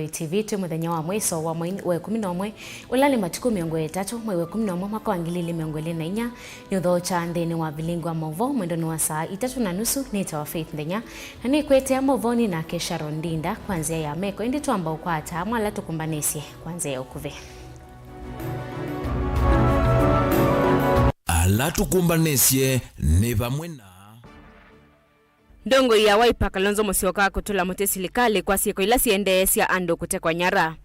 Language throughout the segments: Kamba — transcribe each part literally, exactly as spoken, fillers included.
T V, twĩ mũthenya wa mũiso wa mwei wa ĩkũmi na ũmwe, ũla nĩ matukũ mĩongo ĩtatũ, mwei wa ĩkũmi na ũmwe, mwaka wa ngili ilĩ mĩongo ĩlĩ na inya. Nĩ ũthookya nthĩnĩ wa vilingi wa maũvoo mwendonĩ wa saa itatũ na nusu. Nĩtawa Faith Nthenya, na nĩkwĩtĩa maũvoonĩ nake Sharon Ndinda kwa nzĩa ya meko, ĩndĩ twamba ũkwata amwe ala tũkũmbanĩsye kwa nzĩa ya ũkuvĩ. Ala tũkũmbanĩsye nĩ vamwe na Ndongoi ya Wiper Kalonzo Musyoka kũtũla mũtĩ silikalĩ kwa syĩko ila siendeesya andũ kũtekwa nyara.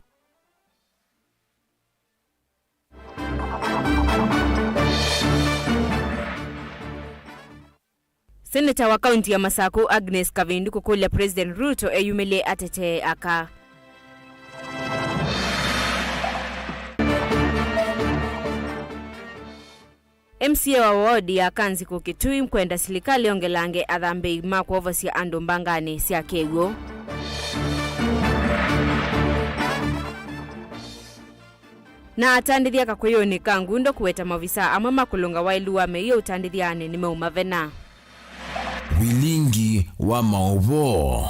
Seneta wa kaunti ya Masaku Agnes Kavindu kũkũlya President Ruto eyumĩlye atetee aka. M C A wa wodi ya Kanziku Kitui kwenda silikalĩ yongelange athambĩi ma kwovosya andũ mbanganĩ sya kĩw'ũ. Na atandĩthya kakwĩyũnĩ ka ngundo kũweta maovisaa amwe ma kũlũnga waĩlu wa mĩio ũtandĩthyaanĩ nĩmeumavena. Vilingi wa maũvoo.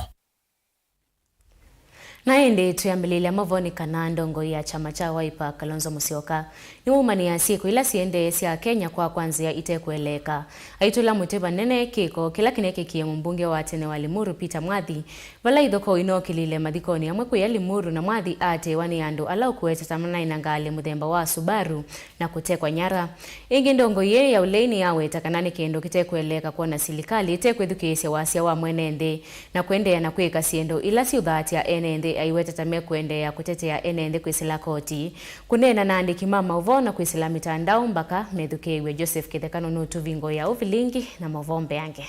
Na ĩndĩ twĩambĩlĩlya mavonĩ kana ndongoi ya kyama kya Wiper Kalonzo Musyoka nĩwaumanĩa syĩko ila siendee sya Kenya kwa kwa nzĩa itekũeleeka. Aitũla mũtĩ vanene kĩko kĩla kĩnekĩkie mũmbunge wa tene wa Limuru Peter Mwathi, vala ithokoo inookĩlile mathikonĩ amwe kũya Limuru, na Mwathi aatĩĩwa nĩ andũ ala ũkũweta ta manaĩ na ngalĩ mũthemba wa Subaru na kũtekwa nyara. Ĩngĩ, ndongoi ĩĩ ya ũlei nĩyaweta kana nĩ kĩndũ kĩtekũeleeka kwona silikalĩ ĩtekwĩthukĩĩsya wasya wa mwene nthĩ na kũendeea na kwĩka syĩndũ ila siũthaatya ene nthĩ, aiweta ta mekũendeea kũtetea ene nthĩ kwĩsĩla koti, kũneena na andĩki ma maũvoo na kwĩsĩla mĩtandao mbaka methukĩĩw'e. Joseph Kĩthekano nũtũvingũĩa ũvilingi na maũvoo mbeange.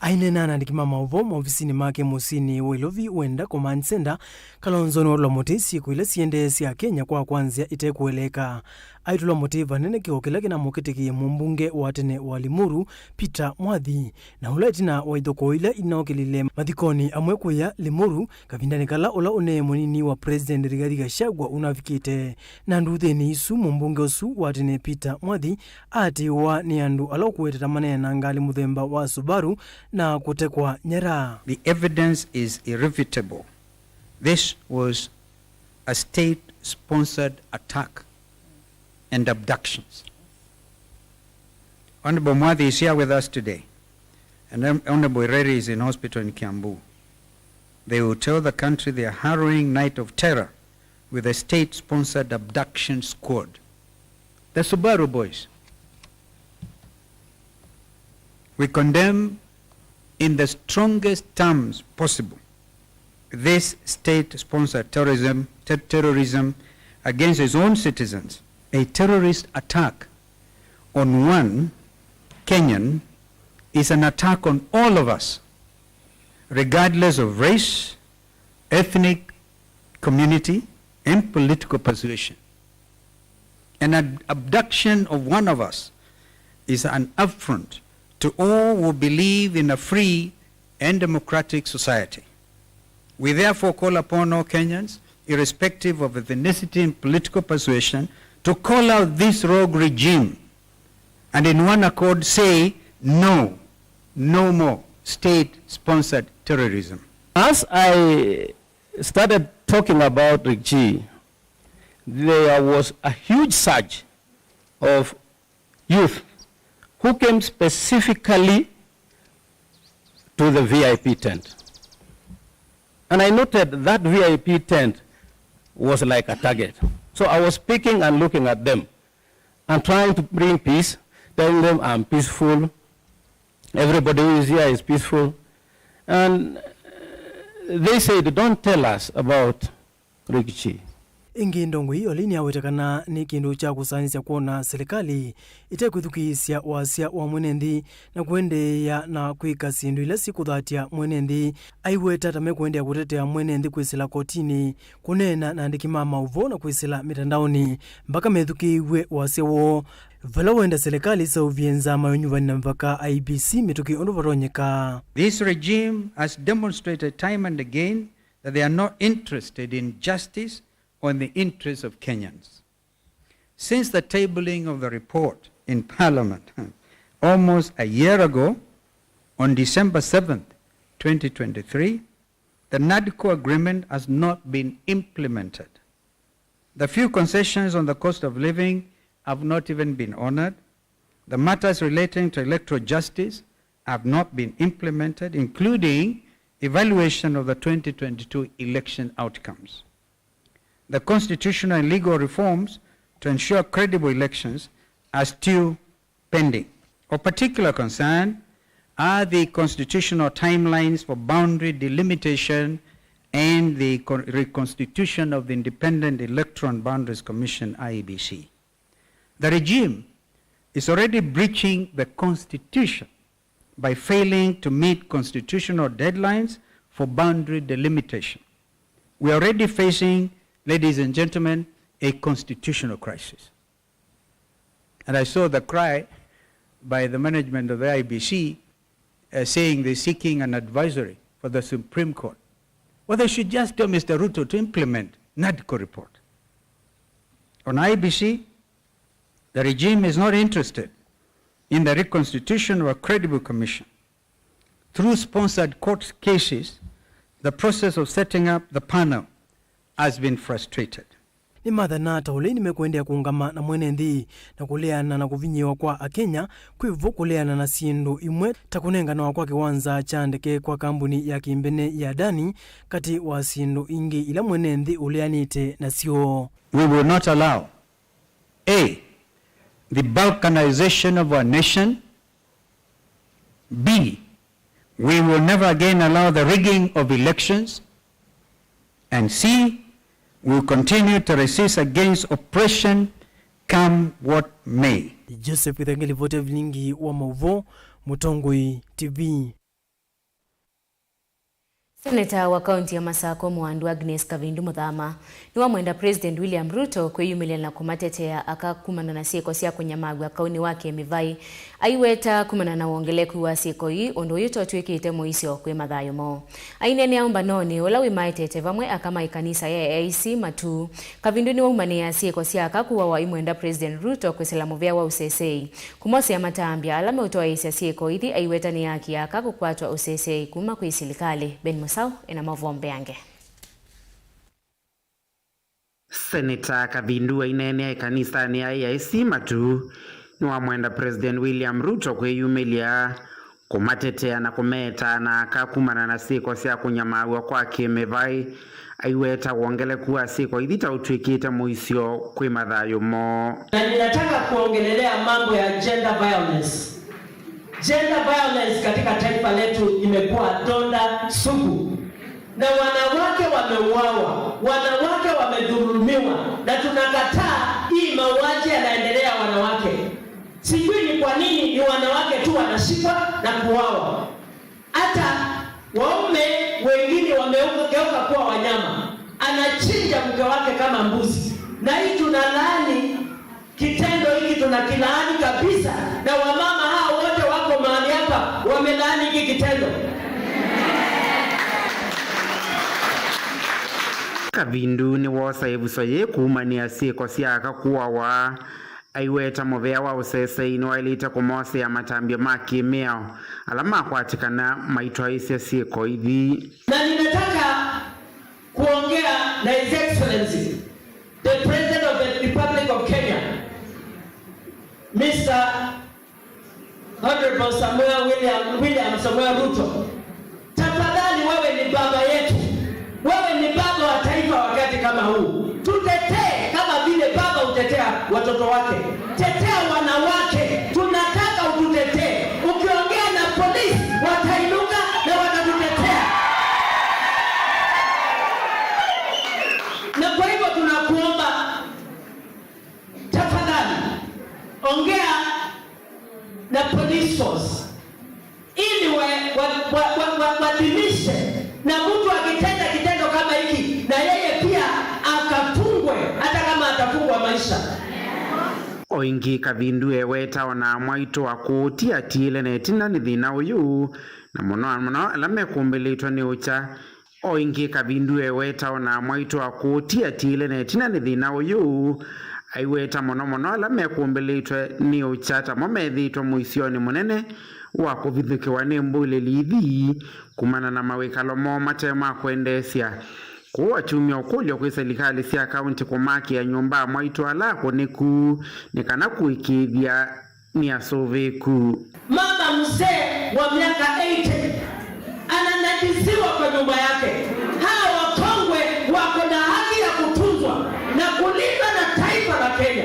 Aineena na andĩki ma maũvoo maovisinĩ make mũsyĩnĩ wa Ilovi Wenda Command Center, Kalonzo nĩwatũla mũtĩ syĩko ila siendee sya Kenya kwa kwa nzĩa itekũeleeka. Aitũla mũtĩ vanene kĩko kĩla kĩnamũkĩtĩkĩie mũmbunge wa tene wa Limuru, Peter Mwathi, na ũla ĩtina wa ithokoo ila inookĩlile mathikonĩ amwe kũya Limuru, kavindanĩ kala ũla ũnee mũnini wa President Rigathi Gachagua ũnavikĩte. Na nduthĩnĩ isu, mũmbunge ũsu wa tene Peter Mwathi aatĩĩwa nĩ andũ ala ũkũweta ta maneenaa ngalĩ mũthemba wa Subaru na kũtekwa nyara. The evidence is irrefutable. This was a state-sponsored attack and abductions. Honorable Mwathi is here with us today, and Hon-, Honorable Ireri is in hospital in Kiambu. They will tell the country they are harrowing night of terror with a state-sponsored abduction squad. The Subaru boys. We condemn in the strongest terms possible this state-sponsored terrorism, ter-, terrorism against its own citizens. A terrorist attack on one Kenyan is an attack on all of us, regardless of race, ethnic community, and political persuasion. An ab-, abduction of one of us is an affront to all who believe in a free and democratic society. We therefore call upon all Kenyans, irrespective of ethnicity and political persuasion, to call out this rogue regime and in one accord say, "No, no more state-sponsored terrorism." As I started talking about Rigathi, there was a huge surge of youth who came specifically to the V I P tent. And I noted that V I P tent was like a target. So I was speaking and looking at them and trying to bring peace, telling them, "I'm peaceful. Everybody who is here is peaceful." And they said, "Don't tell us about Rigathi." Ĩngĩ, ndongoi ĩyo lĩu nĩyaweta kana nĩ kĩndũ kya kũsaanĩsya kwona silikalĩ ĩtekwĩthukĩĩsya wasya wa mwene nthĩ na kũendeea na kwĩka syĩndũ ila sikũthatya mwene nthĩ. Aiweta ta mekũendeea kũtetea mwene nthĩ kwĩsĩla kotinĩ, kũneena na andĩki ma maũvoo na kwĩsĩla mĩtandaonĩ mbaka methukĩĩw'e wasya woo, vala wenda silikalĩ ĩseũvye nzama ya ũnyuvani na mĩvaka, I E B C, mĩtũkĩ ũndũ vatonyeka. This regime has demonstrated time and again that they are not interested in justice or in the interests of Kenyans. Since the tabling of the report in Parliament almost a year ago, on December seventh, twenty twenty-three, The NADCO agreement has not been implemented. The few concessions on the cost of living have not even been honored. The matters relating to electoral justice have not been implemented, including evaluation of the twenty twenty-two election outcomes. The constitutional and legal reforms to ensure credible elections are still pending. Of particular concern are the constitutional timelines for boundary delimitation and the con-, reconstitution of the Independent Electoral Boundaries Commission, I E B C. The regime is already breaching the constitution by failing to meet constitutional deadlines for boundary delimitation. We are already facing, ladies and gentlemen, a constitutional crisis. And I saw the cry by the management of the I E B C, uh, saying they're seeking an advisory for the Supreme Court. Well, they should just tell Mister Ruto to implement NADCO report. On I E B C, the regime is not interested in the reconstitution of a credible commission. Through sponsored court cases, the process of setting up the panel has been frustrated. Nĩmathana ta ũlei nĩmekũendeea kũũngama na mwene nthĩ na kũleana na kũvinyĩĩwa kwa Akenya kwĩ vo kũleana na syĩndũ imwe ta kũnenganwa kwa kĩwanza kya ndeke kwa kambuni ya kĩmbene ya Adani, katĩ wa syĩndũ ingĩ ila mwene nthĩ ũleanĩte nasyo. We will not allow, A, the balkanization of our nation. B, we will never again allow the rigging of elections. And C, we will continue to resist against oppression, come what may. Joseph Gĩthenge, livoti ya vilingi wa maũvoo, Mũtongoi T V. Seneta wa kaunti ya Masakũ Mũandu Agnes Kavindu Mũthama nĩwamwenda President William Ruto kwĩyumĩlya na kũmatetea aka kumana na syĩko sya kũnyamaw'a kaũnĩ wa Kĩmĩvai. Aiweta kumana na wongeleku wa syĩko ii, ũndũ ũyũ ta ũtw'ĩkĩte mũisyo kwĩ mathayũ moo. Aineenea ũmbanonĩ ũla wĩmaetete vamwe aka ma ĩkanisa ya A I C Matuu, Kavindu nĩwaumanĩĩa syĩko sya aka kũawa aimwenda President Ruto kwĩsĩla mũvĩa wa ũseseĩ. Kũmosea matambya ala meũtwaĩĩsya syĩko ithi aiweta nĩ haki ya aka kũkwatwa ũseseĩ kuma kwĩ silikalĩ. Ben Mũsaũ ena maũvoo mbeange. Seneta Kavindu aineenea ĩkanisanĩ ya A I C Matuu nĩwamwenda President William Ruto kwĩyumĩlya, kũmatetea na kũmeetaa na aka kumana na syĩko sya kũnyamaaw'a kwa kĩmĩvaĩ. Aiweta wongeleku wa syĩko ithi ta ũtw'ĩkĩte mũisyo kwĩ mathayũ moo. Na ninataka kuongelelea mambo ya gender violence. Gender violence katika taifa letu imekuwa donda sugu, na wanawake wameuawa, wanawake wamedhulumiwa, na tunakataa hii mauaji yanaendelea wanawake. Sijui ni kwa nini ni wanawake tu wanashikwa na kuuawa. Hata waume wengine wamegeuka kuwa wanyama, anachinja mke wake kama mbuzi. Na hii tunalaani, kitendo hiki tunakilaani kabisa, na wamama hao wote wako mahali hapa wamelaani hiki kitendo. Kavindu nĩwosa ĩvuso yĩĩ kuumanĩa syĩko sya aka kũawa. Aiweta mũvĩa wa ũseseĩ nĩwaĩlĩte kũmosea matambya ma kĩmĩao ala makwatĩkana maitwaĩĩsya syĩko ithi. Na ninataka kuongea na His Excellency, the President of the Republic of Kenya, Mister Honorable Samuel William, William Samuel Ruto. Tafadhali, wewe ni baba yetu. Wewe ni baba wa taifa wakati kama huu. Tutetee kama vile baba hutetea watoto wake. Tetea wanawake. Tunataka ututetee. Ukiongea na polisi, watainuka na watatutetea. Na kwa hivyo tunakuomba, tafadhali, ongea na police force ili wa, wa, wa, wa, wa, waadhimishe, na mtu akitenda kitendo kama hiki, na yeye pia akafungwe, hata kama atafungwa maisha. O ĩngĩ, Kavindu eweta o na amwaitũ akũũ ti atiĩle na ĩtina nĩ thĩna ũyũ, na mũno mũno ala mekũmbĩlĩtwe nĩ ũkya. O ĩngĩ, Kavindu eweta o na amwaitũ akũũ ti atiĩle na ĩtina nĩ thĩna ũyũ. Aiweta mũno mũno ala mekũmbĩlĩtwe nĩ ũkya tamo methĩĩtwe mũisyonĩ mũnene wa kũvithũkĩwa nĩ mbũlĩli ithi kumana na mawĩkalo moo mate ma kwendeesya. Kwoou akyumya ũkũlyo kwĩ silikalĩ sya kaũntĩ kũmakĩa nyũmba amwaitũ ala akũnĩku nĩ kana kũĩkĩĩthya nĩ asũvĩĩku. Mama mzee wa miaka eighty ananajisiwa kwa nyumba yake. Hawa wakongwe wako na haki ya kutunzwa na kulindwa na taifa la Kenya.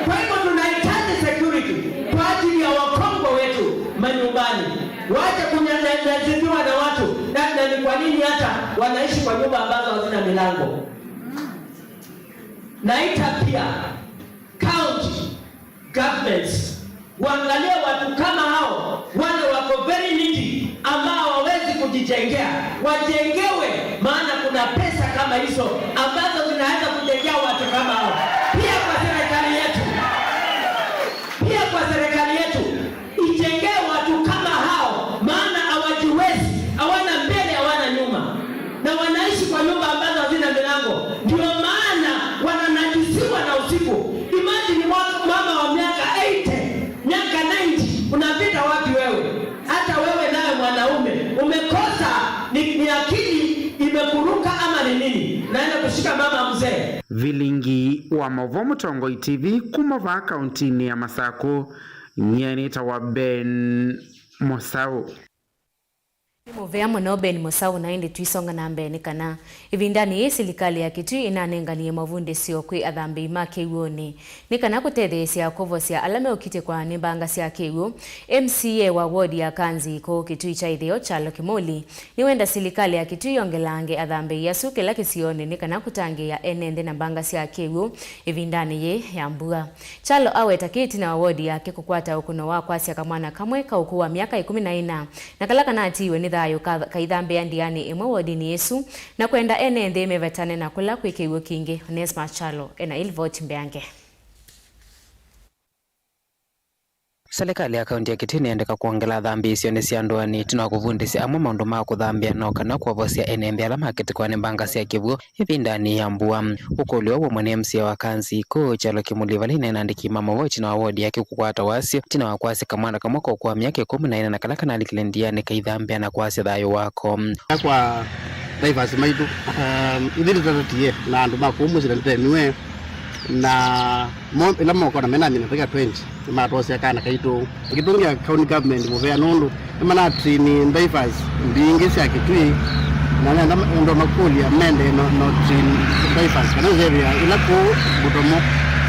Kwa hivyo tunahitaji security kwa ajili ya wakongwe wetu manyumbani. Waache kunyanyasiwa na watu, na, na ni kwa nini hata wanaishi kwa nyumba ambazo hazina milango? Naita pia county governments waangalie watu kama hao, wale wako very needy, ambao hawawezi kujijengea, wajengewe, maana kuna pesa kama hizo ambazo zinaweza kujengea watu kama hao. Pia kwa serikali yetu, pia kwa serikali yetu, ijengee watu kama hao, maana hawajiwezi, hawana mbele, hawana nyuma, na wanaishi kwa nyumba ambazo hazina milango. Ndio maana wananajisiwa na usiku. Imagine mwa-, mama wa miaka eighty, miaka ninety, unapita wapi wewe? Hata wewe nawe mwanaume umekosa, ni, ni akili imekuruka ama ni nini? Naenda kushika mama mzee. Vilingi wa Maũvoo Mũtongoi T V kuma vaa kaũntĩnĩ ya Masakũ. Nyie nĩtawa Ben Mũsaũ. Nĩ mũvea mũno Ben Mũsaũ, na ĩndĩ tũisonga na mbee nĩ kana ĩvindanĩ yĩĩ silikalĩ ya Kitui ĩnanenganie mavundĩsyo kwĩ athambĩi ma kĩw'ũnĩ nĩ kana kũtetheesya kwovosya ala meũkitĩkwa nĩ mbanga sya kĩw'ũ. M C A wa ward ya Kanzi kũũ Kitui kya ĩtheo, Kyalo Kĩmũli, nĩwenda silikalĩ ya Kitui yongelaange athambĩi asu kĩla kĩsionĩ nĩ kana kũtangĩĩa ene nthĩ na mbanga sya kĩw'ũ ĩvindanĩ yĩĩ ya mbua. Kyalo aweta kĩ ĩtina wa wodi yake kũkwata ũkũno wa kwasya kamwana kamwe ka ũkũũ wa myaka ĩkũmi na ĩna, na kala kanatiiwe nĩ thayũ ka-, kaithambĩa ndianĩ ĩmwe wodinĩ ĩsu, na kwenda ene nthĩ mevetane na kũla kwĩ kĩw'ũ kingĩ. Onesmus Kyalo ena ilivoti mbeange. Silikalĩ ya kaũntĩ ya Kitui nĩyendeka kwongela athambĩi isionĩ sya ndũanĩ ĩtina wa kũvundĩsya amwe maũndũ ma kũthambĩa no kana kwovosya ene nthĩ ala makĩtĩkwa nĩ mbanga sya kĩw'ũ ĩvindanĩ ya mbua. Ũkũlyo ũũ waumw'a nĩ M C A wa Kanzi kũũ Kyalo Kĩmũli vala ineena na andĩki ma maũvoo ĩtina wa wodi yake kũkwata wasyo ĩtina wa kwasya kamwana kamwe ka ũkũũ wa myaka ĩkũmi na ĩna na kala kanalikile ndianĩ kaithambĩa na kwasya thayũ wako. Kwa drivers maitũ, um, ithyĩ nĩtũtatie na andũ ma kũũ mũsyĩ na nĩtũtemiwe na mo, ĩla mokona mena mina twenty, nĩmatwosea kana kaitũ. Ngĩtũngĩa county government mũvea nũndũ nĩmanatrain drivers mbingĩ sya Kitui, na nenda ndo makũlya mende no, no train drivers kana ũsevĩa ila kũũ Mũtomo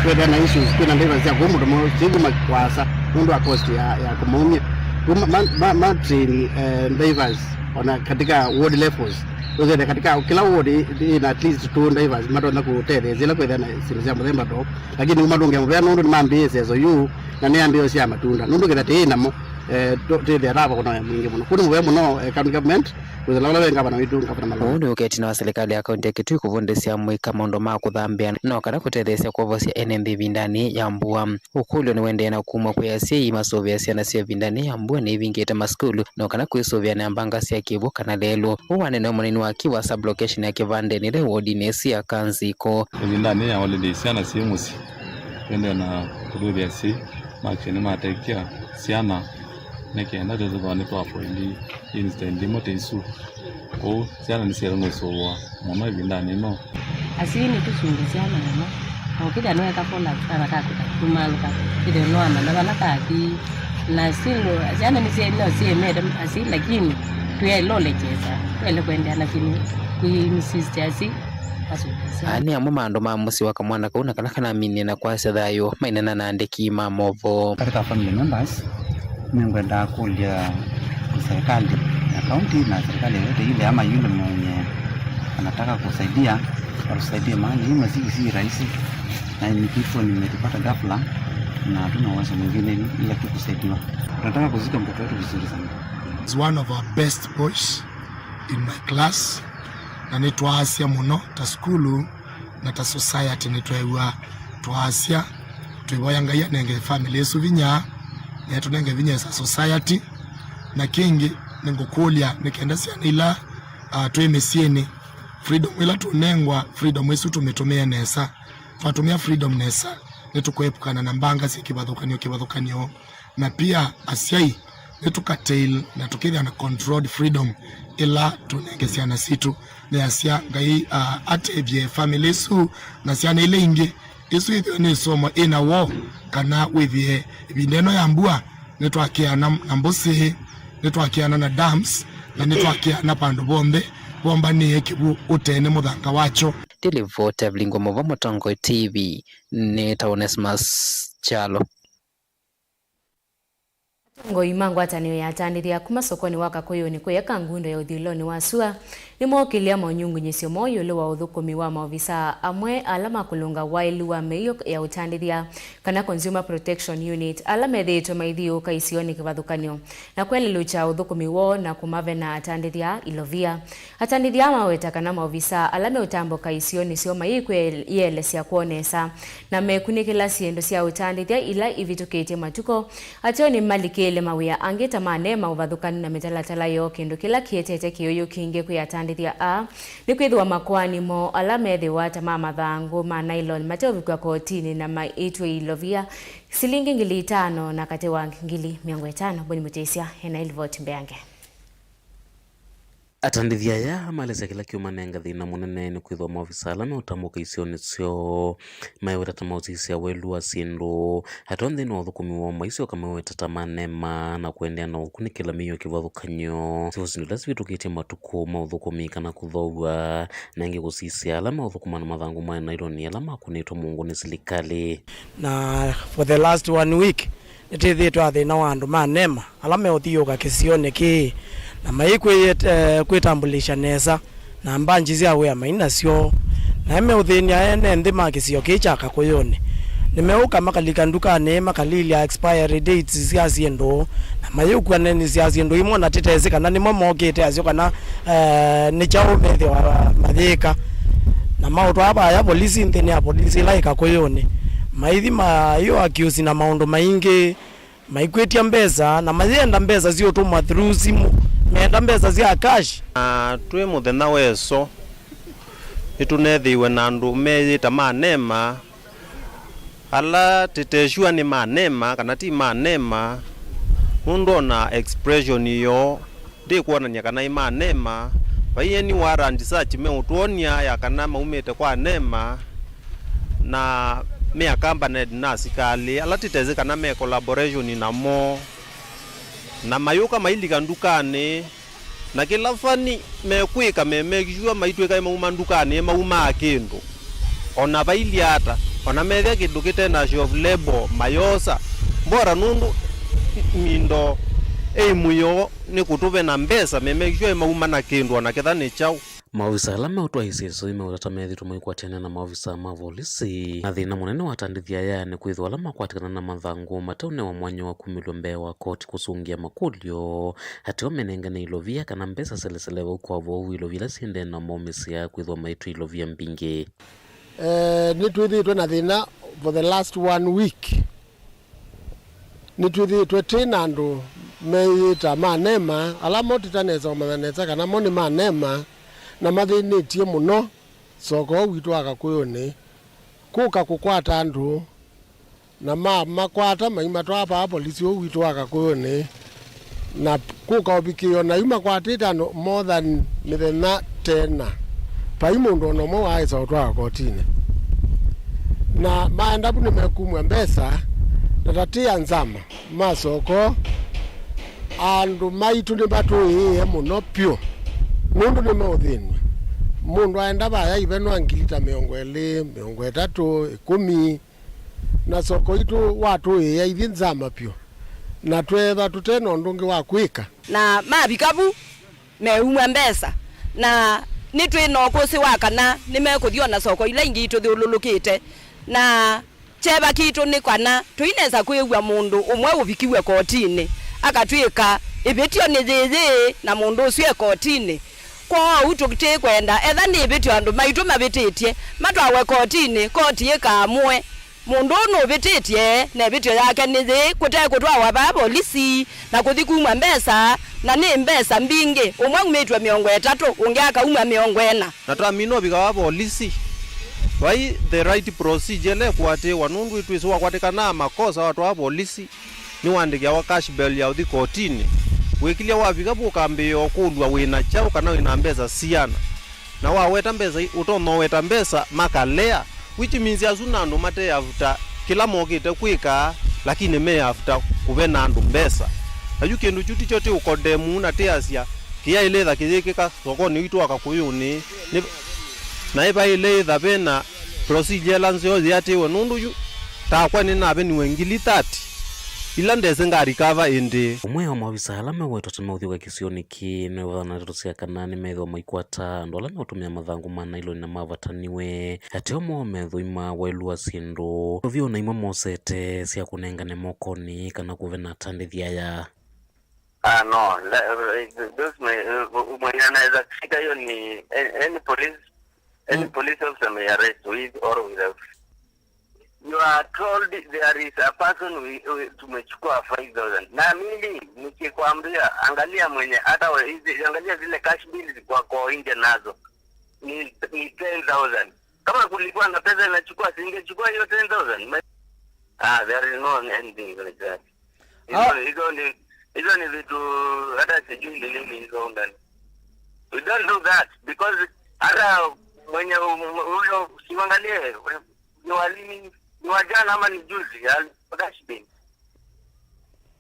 kwethĩa na issues kwĩna drivers sya kũũ Mũtomo syĩthuma kũasa nũndũ wa cost ya, ya kũmaumya. Kũu ma, ma, ma, ma train, eh, drivers ona katika ward levels. Ũsethĩa katika kĩla ward ĩ, ĩna at least two drivers matonya kũtetheesya ĩla kwĩthĩa na syĩndũ sya mũthemba too. Lakini nĩmatũngĩa mũvea nũndũ nĩmambĩĩe seso yu na nĩambĩĩo sya matunda. Nũndũ kĩtha tĩĩ namo, eh, tũ-, tĩthĩa tava kũna mwingĩ mũno. Kũu nĩ mũvea mũno, eh, county government, kwĩthĩla ũla wĩ ngavana witũ, Ngavana Malwa. Ũũ nĩ ũketi na wa silikalĩ ya kaũntĩ ya Kitui kũvundĩsya amũika maũndũ ma kũthambĩa no kana kũtetheesya kwovosya ene nthĩ ĩvindanĩ ya mbua. Ũkũlyo nĩũendee na kumw'a kwĩ asyai masũvĩa syana syoo ĩvindanĩ ya mbua nĩivingĩte masukulu, no kana kwĩsũvĩa na mbanga sya kĩw'ũ kana lelũ. Ũũ waneenewa mũnini wa kĩw'ũ wa sub-location ya Kĩvandenĩ ĩla ĩ wodinĩ ĩsu ya Kanzikũ. Ĩvindanĩ ya holiday, syana syĩ mũsyĩ, twendee na kũtwĩthĩa syĩ make nĩmatekia syana nĩ kenda tũthĩthwa nĩtwa avoid incident imwe ta isu. Kwoou syana nĩsyaĩlwe nũsũvũa mũno ĩvindanĩ ĩno. Asyai nĩtũsũngĩe syana mũno. O kĩthĩa nĩweka collapse kana kakũta kũmalũka, kĩthĩa nĩwamanya vala kathi. Na still syana nĩsyaĩle no syĩmete asyai, lakini tũyaĩle ũlekyesa, tũyaĩle kũendeea na kĩnĩ kwĩ insist asyai masũngĩe syana. Aa nĩ amwe ma andũ ma mũsyĩ wa kamwana kau na kala kanaminie na kwasya thayũ maineena na andĩki ma movoo. Katika family members, nĩngwenda kũlya serikali ya kaunti na serikali yoyote ile ama yule mwenye anataka kusaidia, watusaidie, maana hii mazishi si rahisi, na ni kifo nimetupata ghafla na hatuna uwezo mwingine ila tu kusaidiwa. Tunataka kuzika mtoto wetu vizuri sana. He's one of our best boys in my class, na nĩtwaasya mũno ta sukulu na ta society, nĩtweew'aa twaasya. Twĩvoya Ngai anenge family ĩsu vinya, na atũnenge vinya as a society. Na kĩngĩ, nĩngũkũlya nĩ kenda syana ila, ah, twĩ mĩsyĩnĩ, freedom ĩla tũnengwa, freedom ĩsu tũmĩtũmĩe nesa. Twatũmĩa freedom nesa, nĩtũkwepukana na mbanga syĩ kĩvathũkany'o kĩvathũkany'o. Na pia asyai, nĩtũkatail na tũkĩthĩa na controlled freedom ĩla tũnenge syana sitũ. Nĩasya Ngai, ah, atethye family isu na syana ila ingĩ isu ithĩwe nĩ ĩsomo ĩna woo, kana wĩthĩe ĩvinda ĩno ya mbua nĩtwakĩana na mbũsĩ, nĩtwakĩana na dams, na nĩtwakĩana vandũ vonthe vombanĩe kĩw'ũ ũtee nĩ mũthanga wakyo. Ndĩ livoti ya Vilingwa Mova Mũtongoi T V, nĩ ta Onesmus Kyalo. Atongoi ma ngwatanĩo ya atandĩthya kuma sokonĩ wa Kakũyũnĩ kũya Kangundo ya ũthyũlũlonĩ wa sua nĩmookĩlya monyungunyĩsyo moo ĩũlũ wa ũthũkũmi wa maovisaa amwe ala makũlũnga waĩlu wa mĩio ya ũtandĩthya, kana Consumer Protection Unit, ala methĩĩtwe maithiũũka isionĩ kĩvathũkany'o na kwelelũkya ũthũkũmi woo na kũmavena atandĩthya ilovia. Atandĩthya aa maweta kana maovisaa ala meũtambũka isionĩ syoo mayĩkwĩyĩelesya kwoo nesa na mekunĩkĩla syĩndũ sya ũtandĩthya ila ivĩtũkĩtye matukũ. Ateo nĩmalikĩĩle mawĩa angĩ ta ma NEMA ũvathũkanu na mĩtalatala yoo, kĩndũ kĩla kĩetete kĩũyũ kingĩ kwĩ atandĩthya aa nĩkwĩthĩwa makoani moo ala methĩwa ta ma mathangũ ma nylon mateũvikwa kotinĩ na maĩtw'e ilovia silingi ngili itano na katĩ wa ngili mĩongo ĩtano. Boni Mũtĩsya ena ilivoti mbeange. Atandĩthya aya malesya kĩla kĩũmanenga thĩna mũnene nĩ kwĩthĩwa maovisa ala meũtambũka isionĩ syoo meweta ta maũsisya waĩlu wa syĩndũ. Ateo nthĩnĩ wa ũthũkũmi woo maisyoka meweta ta ma NEMA na kũendeea na kũkunĩkĩla mĩio kĩvathũkany'o. Sivũsi ila sivĩtũkĩtye matukũ ma ũthũkũmi kana kũthoow'a, na ĩngĩ kũsisya ala meũthũkũma na mathangũ ma nailoni ala makunĩtwe mũngũ nĩ silikalĩ. Na for the last one week, nĩtwĩthĩĩtwe na thĩna wa andũ ma NEMA ala meũthiũũka kĩsionĩ kĩĩ na mayĩkwĩyĩte, eh, kwĩtambũlĩsya nesa na mbanji sya wĩa mai nasyo. Na meũthĩny'a ene nthĩ ma kĩsio kĩĩ kya Kakũyũnĩ. Nĩmeũka makalika ndukanĩ, makalilya expiry dates sya syĩndũ, na mayĩũkua neni sya syĩndũ imwe, na tĩtesĩ kana nĩmo mokĩte asyo kana, eh, nĩ kyaũ methĩwa mayĩka. Na maũtwaa vaya polisi, nthĩnĩ ya polisi ĩla ĩ Kakũyũnĩ. Maithi mayĩũakiusi na maũndũ maingĩ, maikwĩtya mbesa, na mayenda mbesa siũtũmwa through simũ, meenda mbesa sya cash. Na twĩ mũthenya wa ĩso, nĩtũnethĩiwe na andũ meyĩta ma NEMA, ala tĩtesure nĩ ma NEMA kana ti ma NEMA, nũndũ ona expression yoo ndĩkwonany'a kana ĩ ma NEMA. Vai any warrant search meũtwony'a ya kana maumĩte kwa NEMA, na me accompanied na asikalĩ ala tĩtesĩ kana me collaboration namo, na mayũka mailika ndukanĩ, na kĩla fani mekwĩka me make sure maitwĩka mauma ndukanĩ maumaa kĩndũ. Ona vailye ata, ona methĩa kĩndũ kĩte na shelf label, mayosa. Mbora nũndũ mindo ĩ mũyo nĩ kũtũve na mbesa, me make sure mauma na kĩndũ ona ketha nĩ kyaũ. Maovisa ala meũtwaĩsye ĩsoi meũtata methĩtwe maikwatĩanĩa na maovisa ma volisi, na thĩna mũnene wa atandĩthya aya nĩ kwĩthĩwa ala makwatĩkana na mathangũ mateũnewa mwanya wa kumĩlw'a mbee wa koti kũsũngĩa makũlyo. Ateo menengane ilovia kana mbesa selesele vau kwa vau, ilovia ila syendee na maũmĩsĩa kwĩthĩwa maitw'a ilovia mbingĩ. Eh, nĩtwĩthĩĩtwe na thĩna for the last one week. Nĩtwĩthĩĩtwe twĩ na andũ meyĩta ma NEMA, ala mo tũtanesa ũmanya nesa kana mo nĩ ma NEMA, na mathĩnĩtye mũno soko witũ wa Kakũyũnĩ, kũka kũkwata andũ, na mamakwata maimatwaa vaa polisi ũũ witũ wa Kakũyũnĩ, na kũka ũvikĩĩo na yu makwatĩte andũ more than mĩthenya tena, vai mũndũ ona ũmwe waaĩsa ũtwawa kotinĩ. Na maenda vu nĩmekumw'a mbesa, na tatĩa nzama ma soko, andũ maitũ nĩmatũĩĩe mũno vyũ, nũndũ nĩmeũthĩnw'a. Mũndũ aenda vaya ivenwa ngili ta mĩongo ĩlĩ, mĩongo ĩtatũ, ĩkũmi, na soko itũ watũĩĩa ithi nzama vyũ, na tweethwa tũte na ũndũ ũngĩ wa kwĩka. Na mavika vu, meumw'a mbesa, na nĩtwĩ na ũkũsĩ wa kana nĩmekũthi o na soko ila ingĩ itũthyũlũlũkĩte, na kyeva kitũ nĩ kana tũinesa kwĩw'a mũndũ ũmwe ũvikiw'e kotinĩ akatw'ĩka ĩvĩtyo nĩ yĩyĩ na mũndũ ũsu e kotinĩ. Kwoou tũtikwenda, etha nĩ ĩvĩtyo andũ maitũ mavĩtĩtye, matwawe kotinĩ, koti ĩkaamũe. Mũndũ ũũ nũvĩtĩtye, na ĩvĩtyo yake nĩ yĩĩ, kũte kũtwawa vaa volisi na kũthi kumw'a mbesa, na nĩ mbesa mbingĩ, ũmwe aumĩtw'e mĩongo ĩtatũ, ũngĩ akaumw'a mĩongo ĩna. Na twamina ũvika vaa volisi, vai the right procedure ĩla ĩkũatĩĩwa, nũndũ twĩsĩ wakwatĩkana na makosa watwaa volisi, nĩwaandĩkĩawa cash bail ya ũthi kotinĩ. Wĩkĩlya wavika vu ũkambĩĩa ũkũlw'a wĩ na kyaũ kana wĩ na mbesa siana. Na waweta mbesa i-, ũtonya ũweta mbesa makalea, which means asu nĩ andũ mate after kĩla mokĩte kwĩka, lakini me after kũvena andũ mbesa. Na yu kĩndũ kyu tikyo ti ũkondemu na ti asya kĩyaĩle ĩtha kĩyĩkĩka sokonĩ witũ wa Kakũyũnĩ, nĩ, na ĩvaĩle ĩtha vena procedure ĩla nzeo yĩatĩĩwe, nũndũ yu takwa nĩnaveniwe ngili thirty ila ndesĩ ngarikava ĩndĩĩ. Ũmwe wa maovisa ala mewetwa ta meũthyũũka kĩsionĩ kĩĩ nĩwethana na ndeto sya kana nĩmethĩwa maikwata andũ ala meũtũmĩa mathangũ ma nailoni na mavataniwe. Ateo moo methũima waĩlu wa syĩndũ. Ũvyo na imwe mosete sya kũnengane mokonĩ kana kũve na atandĩthya aya. Ah, no. Le-, eh, those may, eh, mwenye anaweza kushika hiyo ni a-, any police, any police officer may arrest with or without. You are told there is a person we, we, tumechukua five thousand. Na mimi nikikwambia, angalia mwenye, hata we-, hizi, angalia zile cash bills kwa, kwa nje nazo. Ni, ni ten thousand. Kama kulikuwa na pesa inachukua, singechukua hiyo ten thousand. Ma-, ah, there is no anything like that. Hizo, ah, hizo ni, hizo ni vitu hata sijui ni nini hizo ndani. We don't do that because hata mwenye u-, u-, huyo usiangalie, ni wa lini, ni wa jana ama ni juzi, al-, cash bin.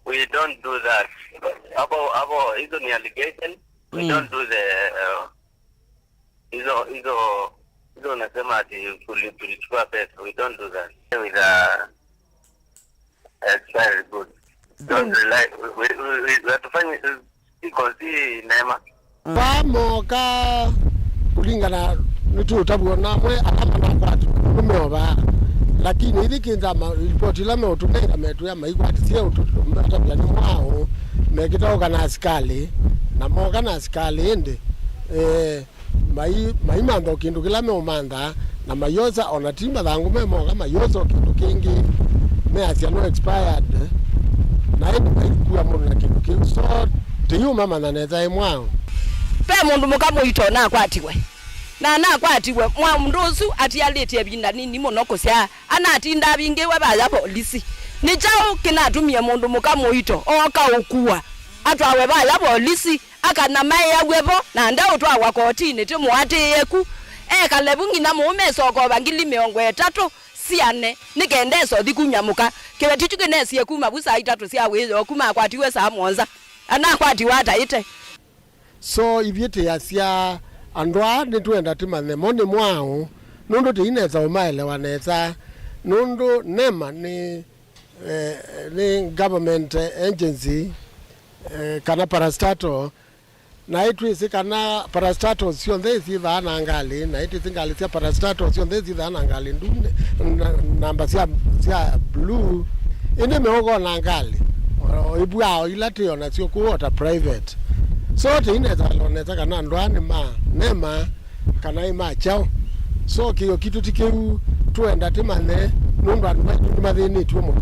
We don't do that. Hapo, hapo, hizo ni allegation. We, mm, don't do the, uh, hizo, hizo, hizo unasema ati tuli-, tulichukua pesa. We don't do that. With, uh, expired goods. Don't rely, we, we, we, we, hatufanyi, iko si neema. Vaa mooka kũlingana nĩtũũtavw'a na amwe ala manakwatwa nũndũ meovaa. Lakini ithi kĩnza ma-, ripoti ila meũtũnenga metwĩa maikwatisye ũtũmatavya nĩ mwaũ, mekĩtaũka na asikalĩ, na mooka na asikalĩ ĩndĩ, eh, mai-, maimantha o kĩndũ kĩla meũmantha, na mayosa, ona ti mathangũ me moka, mayosa o kĩndũ kĩngĩ, measya no expired, na ĩndĩ maikua mũndũ na kĩndũ kĩu. So, tĩyũmamanya nesa ĩ mwaũ. Ve mũndũ mũka mũito nakwatiwe, na nakwatiwe mwa mũndũ ũsu atialĩtye ĩvinda nini mũno kũsyaa, anatinda avingĩwe vaya volisi. Nĩ kyaũ kĩnatumie mũndũ mũka mũito ooka ũkua, atwawe vaya volisi? Akana maĩaw'e vo, na ndeũtwawa kotinĩ, tĩmũatĩĩe ku. Ekale vu nginya mũũme ĩsokova ngili mĩongo ĩtatũ siane, nĩ kenda ĩsothi kumya mũka. Kĩveti kyu kĩnesie kuma vu saa itatũ sya wĩoo, kuma akwatiwe saa mũonza. Anakwatiwe ataĩte. So, ithyĩ tĩasya andũ aa nĩtwenda tĩmanye mo nĩ mwaũ, nũndũ tĩinesa ũmaelewa nesa, nũndũ NEMA nĩ, eh, nĩ government agency, eh, kana parastatal, na ĩtwĩsĩ kana parastatals syonthe syĩthaa na ngalĩ, na ĩtwĩsĩ ngalĩ sya parastatals syonthe syĩthaa na ngalĩ ndune, na, namba sya, sya blue, ĩndĩ meũkona ngalĩ o, o ĩvwaa o ila twĩ o nasyo kũu o ta private. So tĩinesa nesa kana andũ aa nĩ ma NEMA kana ĩ ma kyaũ. So kĩo kitũ ti kĩu, tũenda tĩmanye, nũndũ andũ maitũ nĩmathĩnĩtw'e mũno.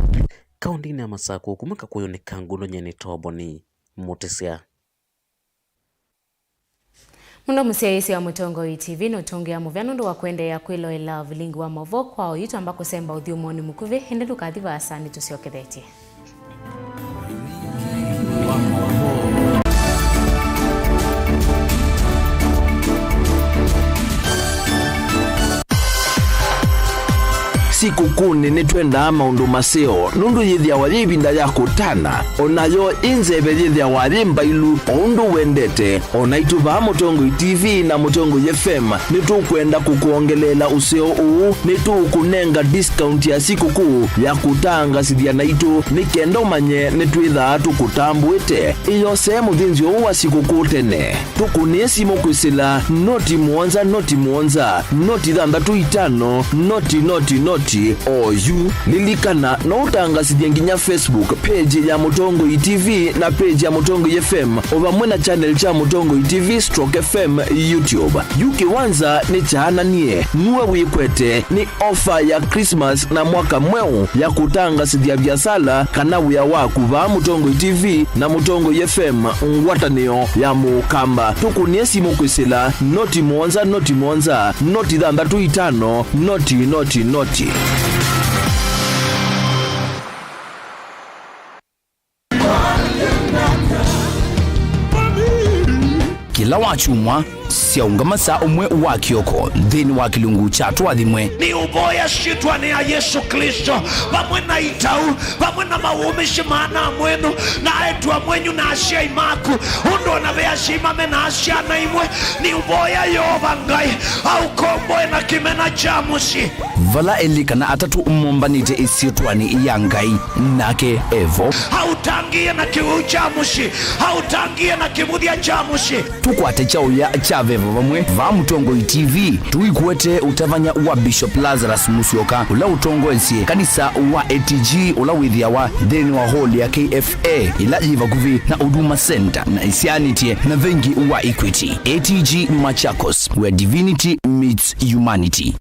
Kaũndĩnĩ ya Masakũ, kuma Kakũyũnĩ ka Ngũndũ, nyie nĩ Toboni Mũtĩsya. Mũno mũsyaĩĩsya wa Mũtongoi T V nũtũngĩa mũvea nũndũ wa kũendeea kwĩloela vilingi wa maũvoo kwa oyu. Twamba kũsemba ũthyũmũonĩ mũkuvĩ, ĩndĩ ndũkathi vaasa, nĩtũsyokethetye. Sikũkũnĩ nĩtwendaa maũndũ maseo, nũndũ yĩthĩawa yĩ ĩvinda ya kũtana, o nayo ĩ nzeve yĩthĩawa yĩ mbailu o ũndũ wendete. O naitũ vaa Mũtongoi T V na Mũtongoi F M nĩtũkwenda kũkwongeleela ũseo ũũ. Nĩtũũkũnenga discount ya sikũkũ ya kũtangasĩthya naitũ, nĩ kenda ũmanye nĩtwĩthaa tũkũtambũĩte. Ĩyosee mũthĩnzĩo ũũ wa sikũkũ tene. Tũkũnĩe simũ kwĩsĩla noti mũonza noti mũonza noti thanthatũ itano noti noti noti oyu. Lilikana, no ũtangasĩthye nginya Facebook page ya Mũtongoi T V na page ya Mũtongoi F M, o vamwe na channel kya Mũtongoi T V stroke F M YouTube. Yu kĩwanza nĩ kyaananie, nue wĩkwete, nĩ ofa ya Christmas na mwaka mweũ ya kũtangasĩthya viasala kana wĩa waku vaa Mũtongoi T V na Mũtongoi F M, ngwatanĩo ya Mũkamba. Tũkũnĩe simũ kwĩsĩla noti mũonza noti mũonza noti thanthatũ itano noti noti noti. Ĩla wa kyumwa, syaũngama saa ũmwe wa kĩoko nthĩnĩ wa kĩlungu kya Tũathimwe. Nĩũvoya syĩtwanĩ ya Yesũ Klĩsto, vamwe na itau, vamwe na mawũmĩsye ma ana mwenyu, na aĩtu amwenyu, na asyai maku, ũndũ o na ve asyai mamenaa syana imwe, nĩũvoya Yeova Ngai aũkomboe na kĩmena kya mũsyĩ. Vala elĩ kana atatũ mombanĩte ĩsyĩtwanĩ ya Ngai, nake e vo. Aũtangĩĩe na kĩwĩu kya mũsyĩ, aũtangĩĩe na kĩvũthya kya mũsyĩ. Tũkwate kyaũya kya veva vamwe vaa Mũtongoi T V, tũikuete ũtavany'a wa Bishop Lazarus Musyoka, ũla ũtongoesye kanisa wa A T G, ũla wĩthĩawa nthĩnĩ wa hall ya K F A, ĩla yĩ vakuvĩ na Huduma Center na ĩsyaanĩtye na vengi wa Equity. A T G Machakos, where divinity meets humanity.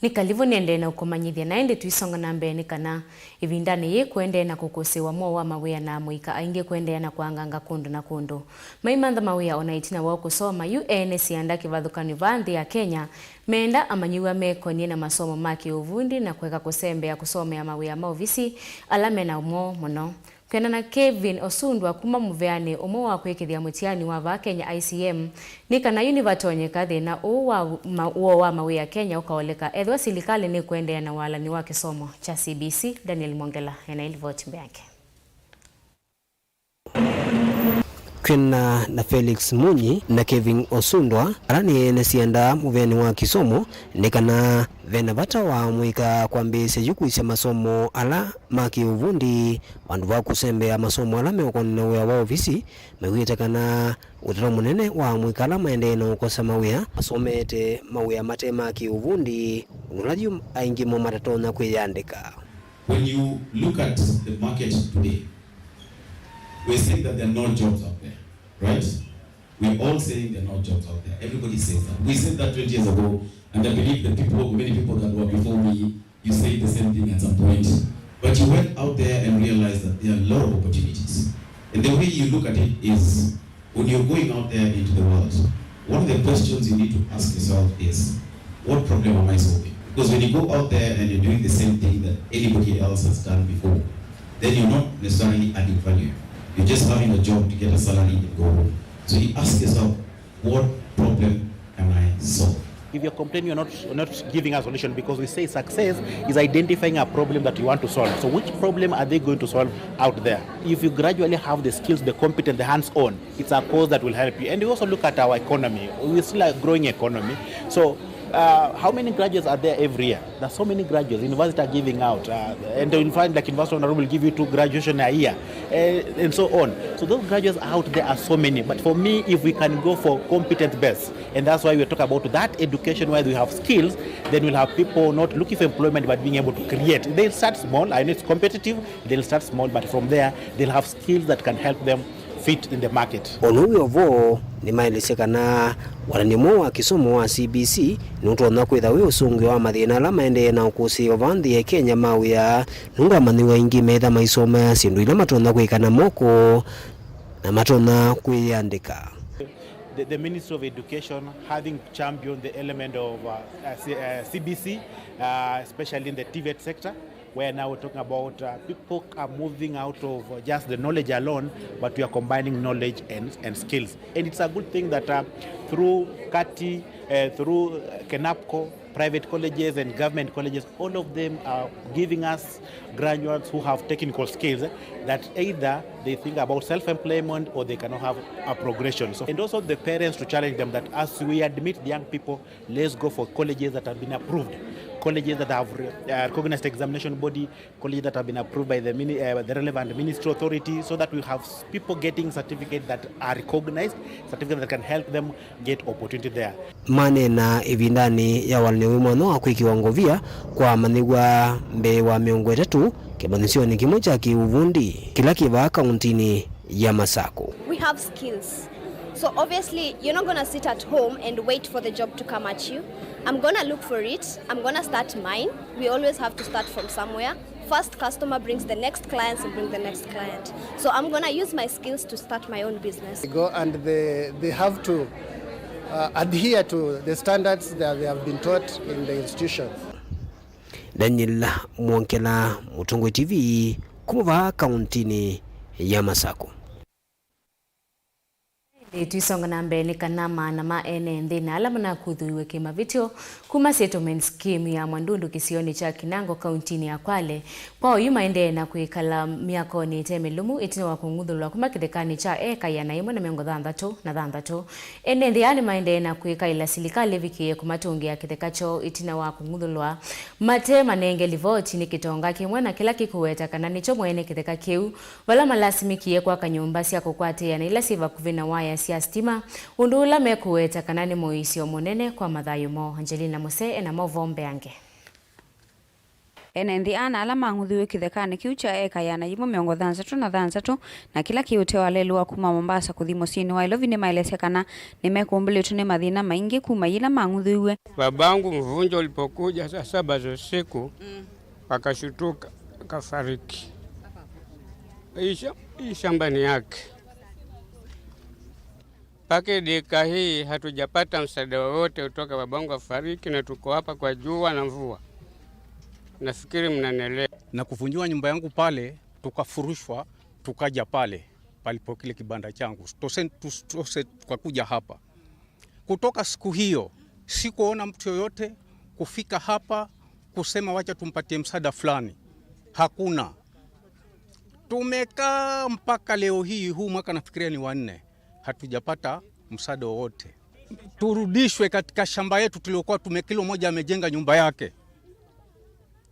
Nĩ kalivũ nĩendee na ũkũmanyĩthya, na ĩndĩ tũisonga na mbee nĩ kana ĩvindanĩ yĩĩ kũendee na kũkũsĩĩwa mowaa wa mawĩa na amũika aingĩ kũendeea na kwanganga kũndũ na kũndũ. Maimantha mawĩa o na ĩtina wa kũsoma, yu ene sianda kĩvathũkany'o vaa nthĩ ya Kenya meenda amanyĩw'a mekonie na masomo ma kĩũvundi na kũeka kũsembea kũsomea mawĩa ma ovisi ala me na ũmũ mũno. Kwĩanana na Kevin Osundwa kuma mũveanĩ ũmwe wa kwĩkĩthya mũtiani wa vaa Kenya I C M, nĩ kana yu nĩvatonyeka thĩna ũũ wa ma-, woo wa mawĩa Kenya ũkaoleka ethĩwa silikalĩ nĩkũendeea na walany'o wa kĩsomo kya C B C. Daniel Mwongela ena ĩlivoti mbeange. Kwĩanana na Felix Munyi na Kevin Osundwa, ala nĩ ene sianda mũveanĩ wa kĩsomo, nĩ kana ve na vata wa amũika kwambĩĩsya yu kwĩsya masomo ala ma kĩũvundi vandũ va kũsembea masomo ala meũkonana na wĩa wa ovisi, mew'ĩte kana ũtalo mũnene wa amũika ala maendee na ũkosa mawĩa masomete mawĩa mate ma kĩũvundi, ũndũ ũla yu aingĩ mo matatonya kwĩyandĩka. When you look at the market today, we say that there are no jobs out there, right? We're all saying there are no jobs out there. Everybody says that. We said that twenty years ago, and I believe the people, many people that were before me, you said the same thing at some point. But you went out there and realized that there are a lot of opportunities. And the way you look at it is, when you're going out there into the world, one of the questions you need to ask yourself is, "What problem am I solving?" Because when you go out there and you're doing the same thing that anybody else has done before, then you're not necessarily adding value. You're just having a job to get a salary and go home. So you ask yourself, "What problem am I solving?" If you're complaining, you're not, you're not giving a solution, because we say success is identifying a problem that you want to solve. So which problem are they going to solve out there? If you gradually have the skills, the competence, the hands-on, it's a course that will help you. And you also look at our economy. We're still a growing economy. So, uh, how many graduates are there every year? There's so many graduates. Universities are giving out. Uh, and in fact, like, University of Nairobi will give you two graduation a year, uh, and so on. So those graduates out there are so many. But for me, if we can go for competence base, and that's why we talk about that education, where we have skills, then we'll have people not looking for employment, but being able to create. They'll start small. I know it's competitive. They'll start small, but from there, they'll have skills that can help them fit in the market. O na wĩ o vo, nĩmaelesye kana walany'o mweũ wa kĩsomo wa C B C nũtonya kwĩtha wĩ ũsũngĩo wa mathĩna ala maendee na ũkũsĩĩo vaa nthĩ ya Kenya ma wĩa, nũndũ amanyĩw'a aingĩ meĩtha maisomea syĩndũ ila matonya kwĩka na moko na matonya kwĩyandĩka. The, the Ministry of Education, having championed the element of, uh, uh, C-, uh, C B C, uh, especially in the TVET sector, where now we're talking about, uh, people are moving out of, uh, just the knowledge alone, but we are combining knowledge and, and skills. And it's a good thing that, uh, through KATI, uh, through, uh, KENAPCO, private colleges and government colleges, all of them are giving us graduates who have technical skills, eh, that either they think about self-employment or they cannot have a progression. So, and also the parents to challenge them that as we admit the young people, let's go for colleges that have been approved, colleges that have, uh, recognized examination body, colleges that have been approved by the mini-, uh, the relevant ministry authority, so that we have s-, people getting certificates that are recognized, certificates that can help them get opportunity there. Maneena ĩvindanĩ ya walany'o wĩ mwanya wa kwĩkĩwa ngovia kwa amanyĩw'a mbee wa mĩongo ĩtatũ kĩmanyĩsyonĩ kĩmwe kya kĩũvundi kĩla kĩ vaa kauntinĩ ya Masakũ. We have skills. So obviously, you're not gonna sit at home and wait for the job to come at you. I'm gonna look for it. I'm gonna start mine. We always have to start from somewhere. First customer brings the next clients and bring the next client. So I'm gonna use my skills to start my own business. They go and they, they have to uh, adhere to the standards that they have been taught in the institution. Daniel Mwongela, Mũtongoi T V, kuma vaa kauntinĩ ya Masaku. Ĩndĩ tũisonga na mbee, nĩ kana maana ma ene nthĩ na ala manakuthuiwe kĩmavĩtyo kuma settlement scheme ya Mwandundu kĩsionĩ kya Kinango kauntinĩ ya Kwale kwa oyu maendee na kwĩkala myakonĩ ĩte mĩlũmu ĩtina wa kũng'uthũlwa kuma kĩthekanĩ kya eka ĩana yĩmwe na mĩongo thanthatũ na thanthatũ. Ene nthĩ aa nĩmaendee na kwĩkaĩla silikalĩ ĩvikĩĩe kũmatũngĩa kĩtheka kyoo ĩtina wa kũng'uthũlwa mate manenge livoti nĩ kĩtonga kĩmwe na kĩla kĩkũweta kana nĩkyo mwene kĩtheka kĩu, vala malasimĩkie kwaka nyũmba sya kũkwatĩĩa na ila syĩ vakuvĩ na waya sya sitima, ũndũ ũla mekũweta kana nĩ mũisyo mũnene kwa mathayũ moo. Angelina Muse ena maũvoo mbeange. Ene nthĩ ana ala mang'uthiw'e kĩthekanĩ kĩu kya eka ĩana yĩmwe mĩongo thanthatũ na thanthatũ na kĩla kĩ ũtee wa lelũ wa kuma Mombasa kũthi mũsyĩnĩ wa Nairobi nĩmaelesya kana nĩmekũmbũlĩtwe nĩ mathĩna maingĩ kuma yĩla mang'uthiw'e. Babangu mvunjo ulipokuja saa saba za usiku, mm, akashtuka, akafariki. Hii sha-, hii shamba ni yake. Mpaka dakika hii hatujapata msaada wowote kutoka babangu afariki, na tuko hapa kwa jua na mvua. Nafikiri mnanielewa. Na kuvunjiwa nyumba yangu pale, tukafurushwa, tukaja pale palipo kile kibanda changu. Tose, tus-, tose tukakuja hapa. Kutoka siku hiyo, sikuona mtu yoyote kufika hapa kusema wacha tumpatie msaada fulani. Hakuna. Tumekaa mpaka leo hii, huu mwaka nafikiria ni wa nne, hatujapata msaada wowote. Turudishwe katika shamba yetu tuliokuwa tume-, kila mmoja amejenga nyumba yake.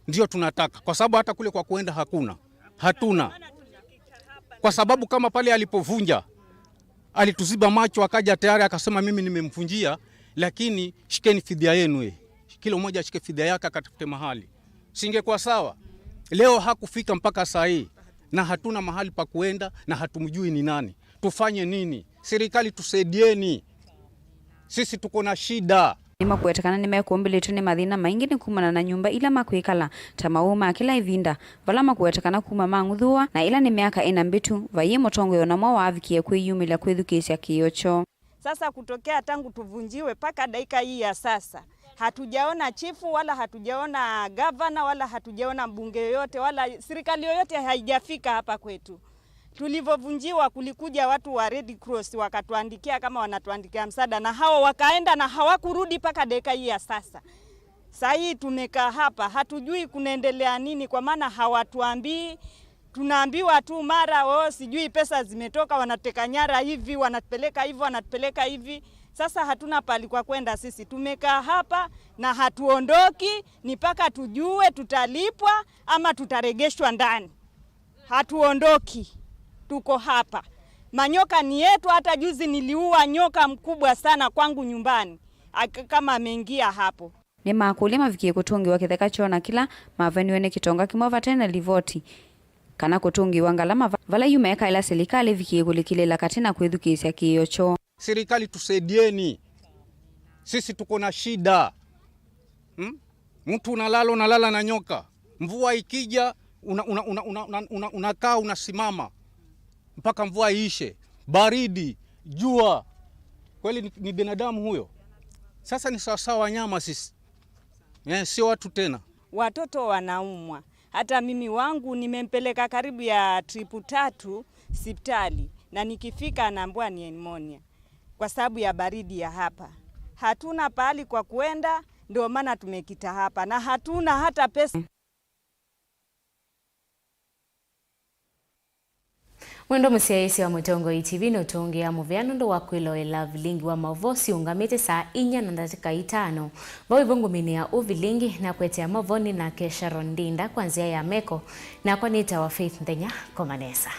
Ndio tunataka, kwa sababu hata kule kwa kuenda hakuna, hatuna. Kwa sababu kama pale alipovunja, alituziba macho, akaja tayari akasema, "Mimi nimemvunjia, lakini shikeni fidia yenu, eh. Kila mmoja ashike fidia yake, akatafute mahali." Singekuwa sawa? Leo hakufika mpaka saa hii, na hatuna mahali pa kuenda, na hatumjui ni nani. Tufanye nini? Serikali, tusaidieni. Sisi tuko na shida. Nĩmakweta kana nĩmekũmbĩlĩtwe nĩ mathĩna maingĩ nĩ kumana na nyũmba ila makwĩkala, ta maũũ ma kĩla ĩvinda, vala makweta kana kuma mang'uthũwa, na ĩla nĩ myaka ĩna mbĩtu, vaiĩ mũtongoi ona ũmwe waavikie kwĩyumĩlya kwĩthukĩĩsya kĩĩo kyoo. Sasa kutokea tangu tuvunjiwe mpaka dakika hii ya sasa, hatujaona chifu, wala hatujaona gavana, wala hatujaona mbunge yoyote, wala serikali yoyote haijafika hapa kwetu. Tulivyovunjiwa, kulikuja watu wa Red Cross wakatuandikia kama wanatuandikia msaada, na hao wakaenda na hawakurudi mpaka dakika hii ya sasa. Saa hii tumekaa hapa, hatujui kunaendelea nini, kwa maana hawatuambii. Tunaambiwa tu mara, "Oh, sijui pesa zimetoka, wanateka nyara hivi, wanapeleka hivi, wanapeleka hivi." Sasa hatuna pahali kwa kwenda sisi. Tumekaa hapa na hatuondoki, ni mpaka tujue tutalipwa ama tutaregeshwa ndani. Hatuondoki. Tuko hapa. Manyoka ni yetu, hata juzi niliua nyoka mkubwa sana kwangu nyumbani. Ak-, kama ameingia hapo. Nĩmakũlya mavikie kũtũngĩwa kĩtheka kyoo na kĩla maveniwe nĩ kĩtonga kĩmwe vate na livoti, kana kũtũngĩwa ngalama va-, vala yu mekaĩla silikalĩ ĩvikie kũlikĩlĩla katĩ na kwĩthukĩĩsya kĩĩo kyoo. Serikali, tusaidieni. Sisi tuko na shida. Hmm? Mtu unalala, unalala na nyoka. Mvua ikija, una-, una-, unakaa unasimama mpaka mvua iishe. Baridi, jua. Kweli ni, ni binadamu huyo? Sasa ni sawasawa wanyama sisi. Eh, sio watu tena. Watoto wanaumwa. Hata mimi wangu nimempeleka karibu ya tripu tatu sipitali, na nikifika anaambiwa ni pneumonia kwa sababu ya baridi ya hapa. Hatuna pahali kwa kuenda, ndio maana tumekita hapa, na hatuna hata pesa. Mwendwa mũsyaĩĩsya wa Mũtongoi T V, nũtũngĩa mũvea nũndũ wa kwĩloela vilingi wa maũvoo siũngamĩte saa inya na ndatĩka itano. Vau ĩvo ngũminĩa ũ vilingi na kũetea maũvoo nĩ nake Sharon Ndinda kwa nzĩa ya meko, nakwa nĩtawa Faith Nthenya. Koma nesa.